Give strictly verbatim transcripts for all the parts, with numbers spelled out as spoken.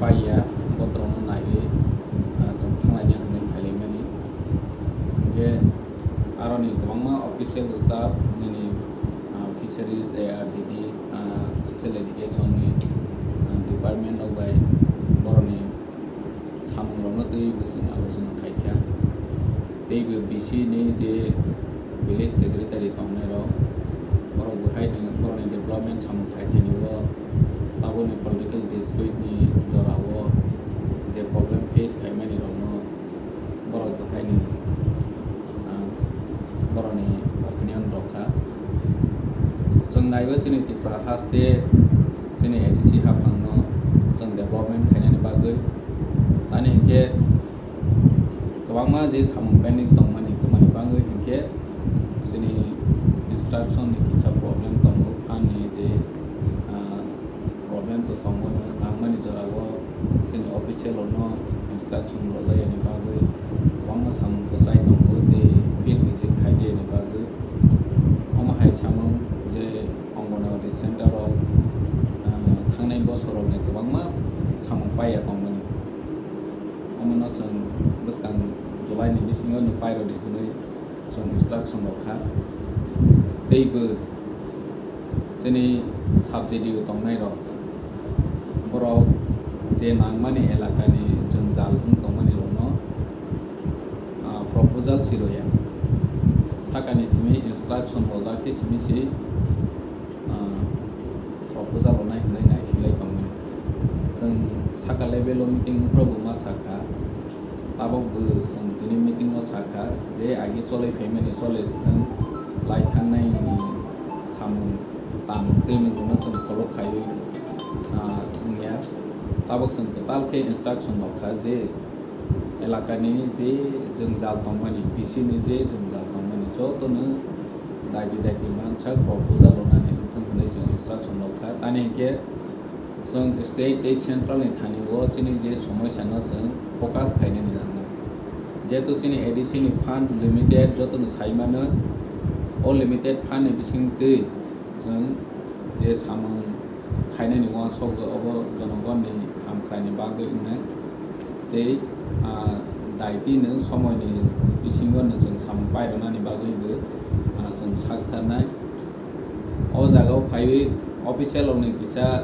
paiya, botrokno naiwi, ah, chwng thanglaina hwnwi phailaimani. Hwnkhe aroni kwbangma official staff, nini, ah, fisheries, A R D D, ah, social education ni, ah, department rok bai borokni samungrokno twiwi bwswk alochona khaikha. Teibo B C ni je village secretary tongnairok, borok bo haino borokni development samung khaithani o, tabukni political dispute ni jora o je problem face khaimani rokno borok bo haino, ah, borokni opinion rok kha. Chwng naiwi chini Tripura haste chini A D C haphangno chwng development khainani bagwi, tani hinkhe kwbangma je samung pending tongmani, tongmani bagwi hinkhe chini instruction ni kisa problem tongo, ani je, ah, problem to tongo, nangmani jorao chini official rokno instruction rwjakya ni bagwi kwbangma samung kwchai tongo tei field visit khaijaya ni bagwi. Omo hai samung je Anganwadi center rok, ah, thangnai bosor rokni kwbangma samung paiya tongmani. Omono chwng bwskang July ni bisingo no pairwdi hwnwi chwng instruction rok kha. Teibo chini sub-J D O tongnai rok, borok je nangmani elakani jwngjal wng tongmani rokno, ah, proposal si rwya. Sakani simi instruction rojak khe simi si, ah, proposal rwnai hwnwi naisilai tongmani. Chwng saka level o meeting wngphru bo ma sakha, tabuk bo chwng tini meeting o sakha je agi cholwi phaimani chole swthwng, lai thangnai ni samung tang tei mungno chwng follow khaiwi, ah, wngya. Tabuk chwng kwtal khe instruction rwkha je elakani je jwngjal tongmani, B C ni je jwngjal tongmani, jotono daiti daiti mansak proposal rwnani wngthung hwnwi chwng instruction rwkha. Tani hinkhe chwng state tei central ni thani o chini je somosya no chwng focus khainani nangnai. Jehetu chini A D C ni fund limited, jotono sai mano, o limited fund ni bisingtwi chwng je samung khainani uansukgo obo jonogonni hamkraini bagwi wngnai tei, ah, daitino somoini bisingo no chwng samung pairwnani bagwibo, ah, chwng sak tharnai. O jagao phaiwi official rokni kisa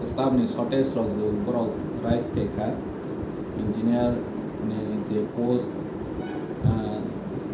staff ni shortage rokbo borok raise khaikha. Engineer ni je post, ah,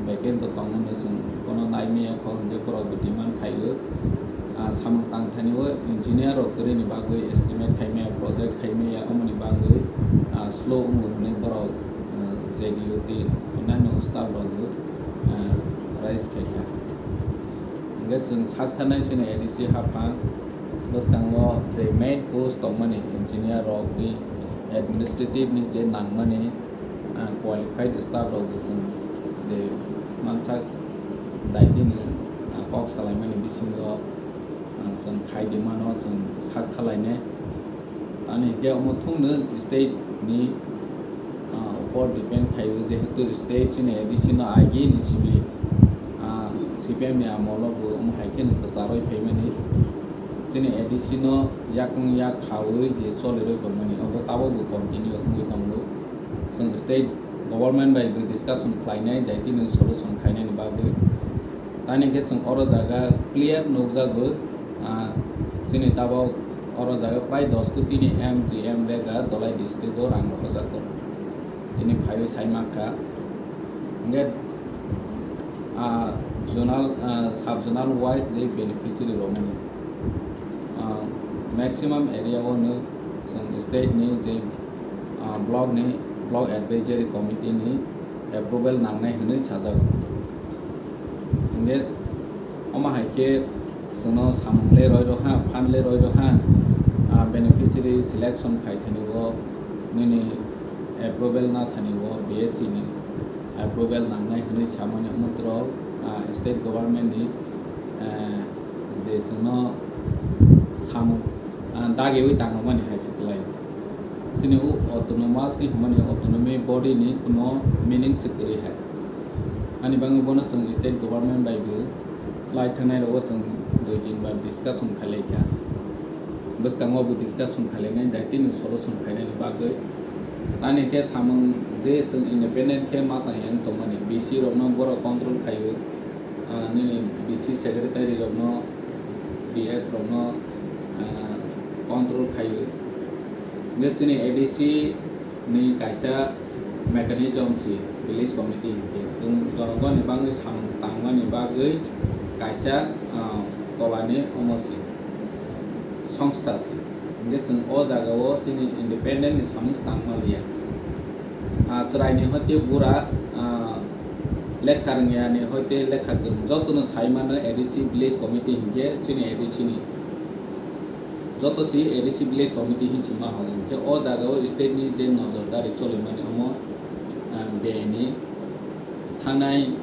vacant to tongo hwnwi chwng bono nai maya kho hwnkhe borok bo demand khaio. Ah, samung tang thani o engineer rok kwrwini bagwi estimate khai maya, project khai maya, omoni bagwi, ah, slow wngo hwnwi borok, ah, J D O tei onnaino staff rok bo, ah, raise khaikha. Hwnkhe chwng sak tharnai chini A D C haphang bwskango je main post tongmani engineer rok tei administrative ni je nangmani, ah, qualified staff rok bo chwng je mansak daitini, ah, kok salaimani bisingo, ah, chwng khai di mano, chwng sak thalainai. Ani hinkhe omo thungno state ni, ah, upor depend khaio, jehetu state chini A D C no agi ni simi, ah, C P M ni amolo bo omo hai kheno kwcharwi phaimani. Chini A D C no yakung yak khaui je cholirwi tongmani, obo tabukbo continue wngwi tongo. Chwng state government bai bo discussion khlainai, daitino solution khainani bagwi. Tani khe chwng oro jaga clear nukjago, ah, chini tabuk oro jaga prai dos koti ni M G M rega Dholai district o rang rohorjak tongo. Tini phaiwi sai mankha. Hwnkhe, ah, zonal, ah, sub zonal wise je beneficiary romani, ah, maximum area o no chwng state ni je, ah, block ni, block advisory committee ni approval nangnai hwnwi sajak. Hwnkhe omo hai khe chwngno samung le roi rw ha, phan le roi rw ha, ah, beneficiary selection khai thani o nini approval na thani o B S C ni approval nangnai hwnwi samani omo borok, ah, state government ni, eh, je chwngno samung, ah, dagiwi tangmani hai se kwlai. Chini o autonomous hinmani autonomy body ni kuno meaning se kwrwi hai. Ani bagwi bono chwng state government bai bo lai thangnai rogo chwng dui tin bar discussion khlai kha. Bwskango bo discussion khainai, daitino solution khainani bagwi. Tani khe samung je chwng independent khe ma tang yang tongmani, B C rokno borok control khaio, ah, nini B C secretary rokno, B S rokno, ah, control khaio. Je chini A D C ni kaisa mechanism si village committee hinkhe chwng jonogoni bagwi samung tangmani bagwi kaisa, ah, tolani omo si songstha si. Hinkhe chwng o jagao chini independent ni samung tangma liya. Ah, chwraini hoite bura, ah, lekha rwngyani hoite lekha kwrwng jotono sai mano A D C village committee hinkhe chini A D C ni. Joto si A D C village committee hin sima horo hinkhe o jagao state ni je nojordari cholimani omo, ah, bini thangnai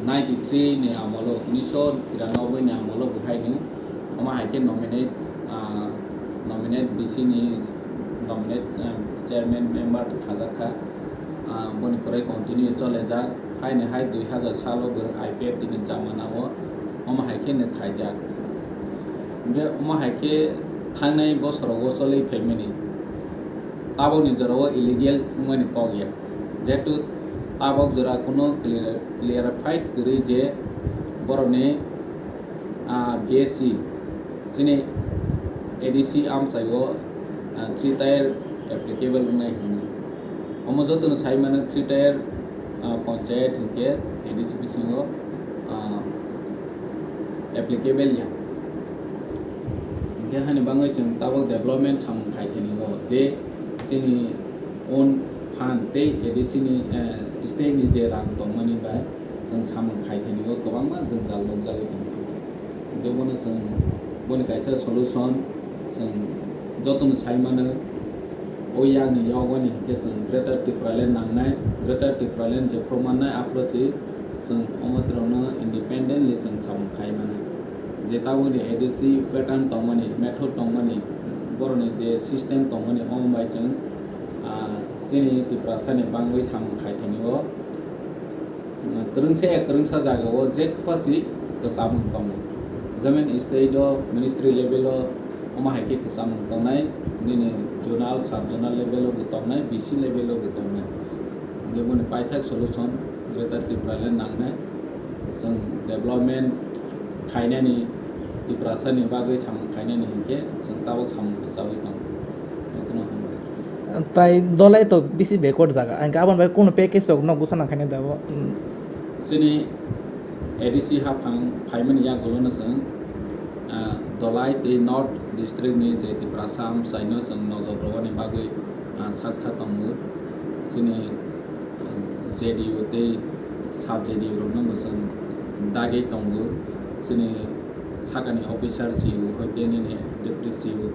ninety three ni amolo, unisho tiranoboi ni amolo bo haino omo hai khe nominate, ah, nominate B C ni nominate, ah, chairman member khajak kha. Ah, boni pore continue cholejak. Haini hai dui hazar salo bo I P F T ni jamana o omo hai khe no khaijak. Hinkhe omo hai khe thangnai bosorogo cholwi phaimani tabokni jorao illegal wngmani kok ya. Jehetu tabok jora kuno clear-, clarified kwrwi je borokni, ah, B S C chini A D C amchaio, ah, three tier applicable wngnai hwnwi. Omo jotono sai mano three tier, ah, panchayat hinkhe A D C bisingo, ah, applicable ya. Hinkhe hani bagwi chwng tabok development samung khai thani o je chini own fund tei A D C ni, eh, state ni je rang tongmani bai chwng samung khai thani o kwbangma jwngjal nukjagwi tongkha. Hinkhe bono chwng boni kaisa solution chwng jotono sai mano. O yakni yogoni hinkhe chwng Greater Tipraland nangnai, Greater Tipraland jephru mannai aphuru se chwng omo twrwngno independently chwng samung khai mano. Je tabukni A D C pattern tongmani, method tongmani, borokni je system tongmani, omo bai chwng, ah, chini Tiprasani bangwi samung khai thani o. Kwrwngsa ya kwrwngsa jagao je kwpasi kwchamung tongo. Jemon state o, ministry level o, omo hai khe kwchamung tongnai, nini zonal, sub zonal level o bo tongnai, B C level o bo tongnai. Hinkhe boni paithak solution Greater Tipraland nangnai. Chwng development khainani, Tiprasani bagwi samung khainani hinkhe chwng tabok samung kwchaui tongo. Jotono hambai. Tai Dholai to bisi backward jaga. Ang aboni bai kunu package rok no gwsana khaina da bo. Hmm. Chini A D C haphang phaimani yagulo no chwng, ah, Dholai tei North District ni je Tiprasa amchaino chwng nojor rwani bagwi, ah, sakha tongo. Chini, ah, J D U tei sub J D U rokno bo chwng dagwi tongo. Chini sakani officer C E O hoite nini deputy C E O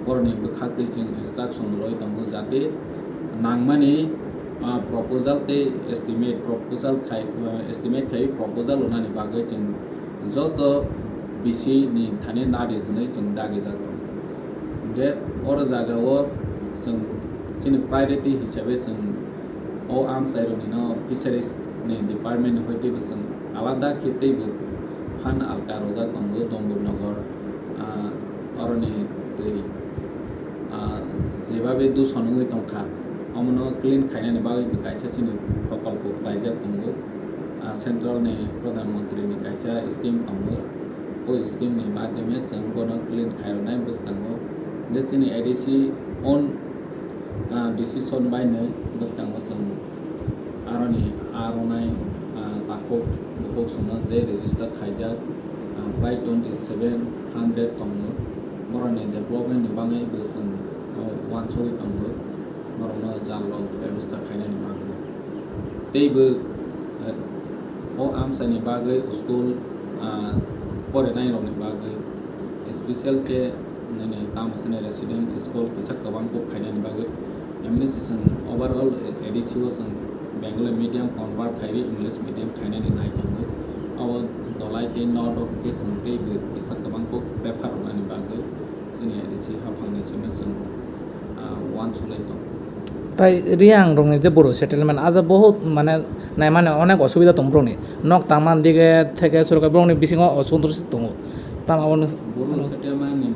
borokni bwkhak twi chwng instruction rwui tongo, jate nangmani, ah, proposal tei estimate, proposal khai, ah, estimate khai proposal rwnani bagwi chwng joto B C ni thani nadi hwnwi chwng dagijak tongo. Hinkhe oro jagao chwng chini priority hisabe chwng o amchairokni no fisheries ni department ni hoi teibo chwng alada khe teibo phan alka rwjak tongo Dombur Nogor, ah, oroni twi, ah, jebabe duson wngwi tongkha, omono clean khainani bagwi bo kaisa chini prokolpo khlaijak tongo. Ah, central ni Pradhan Mantri ni kaisa scheme tongo, o scheme ni madhyame chwng bono clean khairwnai bwskango. Je chini A D C own, ah, decision bai nwi bwskango chwng aroni aronai, ah, takhuk bukhuk songno je register khaijak, ah, prai twenty seven hundred tongo. Borokni development ni bagwi bo chwng, ah, uansugwi tongo, borokno jal rok bebostha khainani bagwi. Teibo, eh, o amchaini bagwi school, ah, porinai rokni bagwi special khe nini tamo chini resident school kisa kwbang kuk khainani bagwi. Emni se chwng overall A D C o chwng Bengali medium convert khaiwi English medium khainani nai tongo. Abo Dholai tei North o hwnkhe chwng teibo kisa kwbang kuk prefer rwnani bagwi chini A D C haphangni simi chwng, ah, uansugwi tongo. Tai Reang rokni je Boro settlement, ah, je bohut mane naimani onek osubida tongo borokni. Nok tangmani dige theke sorkar borokni bisingo osontoshi tongo. Tamo abono Boro settlement ni